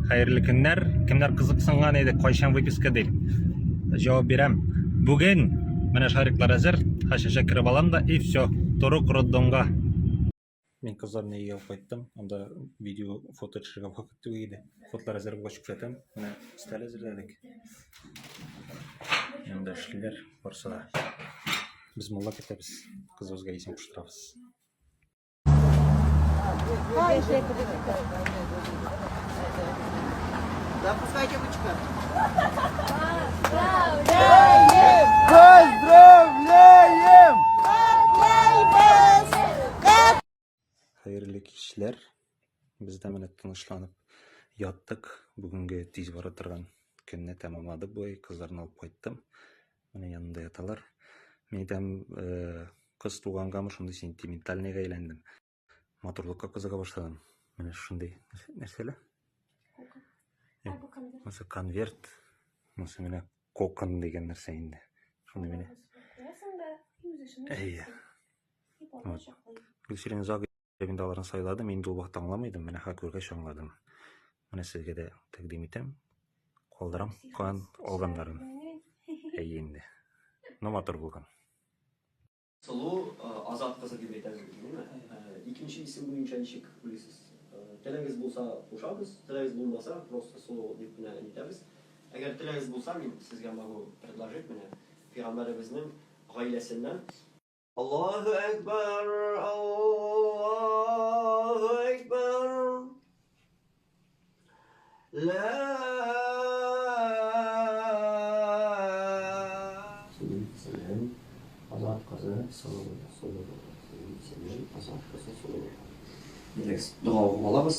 Хәерле көннәр. Кемнәр кызыксынган иде, кайчан выписка дип. Җавап бирәм. Бүген менә шариклар әзер. Хәшәшә кереп алам да и все. Торык роддомга. Мин кызларны өйгә алып кайттым. Анда видео, фото төшерергә вакыт түгел иде. Фотолар әзер булгач күрсәтәм. Менә өстәл әзерләдек. Янда эшлиләр барысы да. Без мулла китәбез. Кызыбызга исем куштырабыз. Запускайте бычка. Поздравляем! Хәерле кичләр. Без дә менә тынычланып яттык. Бүгенге тиз бара торган көнне тәмамладык буй. Кызларны алып кайттым. Менә янында яталар. Мин әйтәм, э, кыз тугангамы шундый сентиментальныйга әйләндем. Матурлыкка кызыга башладым. Менә шундый нәрсәле? Монысы конверт. Монысы менә кокон дигән нәрсә инде. Шундый менә. Әйе. Вот. Гөлсирин озак инде аларны сайладым, инде ул вакытта аңламый идем, менә хәзер күргәч аңладым. Менә сезгә дә тәкъдим итәм. Калдырам кан алганнарын. Әйе инде. Ну матур булган. Сылу Азат кызы дип әйтәбез без, әйеме? Икенче исем буенча ничек уйлыйсыз? Теләгегез булса кушабыз, теләгегез булмаса, просто Сылу дип кенә әйтәбез. Әгәр теләгегез булса, мин сезгә могу предложить менә пәйгамбәребезнең гаиләсеннән Аллаһу әкбәр, Аллаһу әкбәр. Ла Синең исемең Азат кызы Сылу, Сылу. Синең исемең Азат кызы Сылу. Диләгез, дога укып алабыз.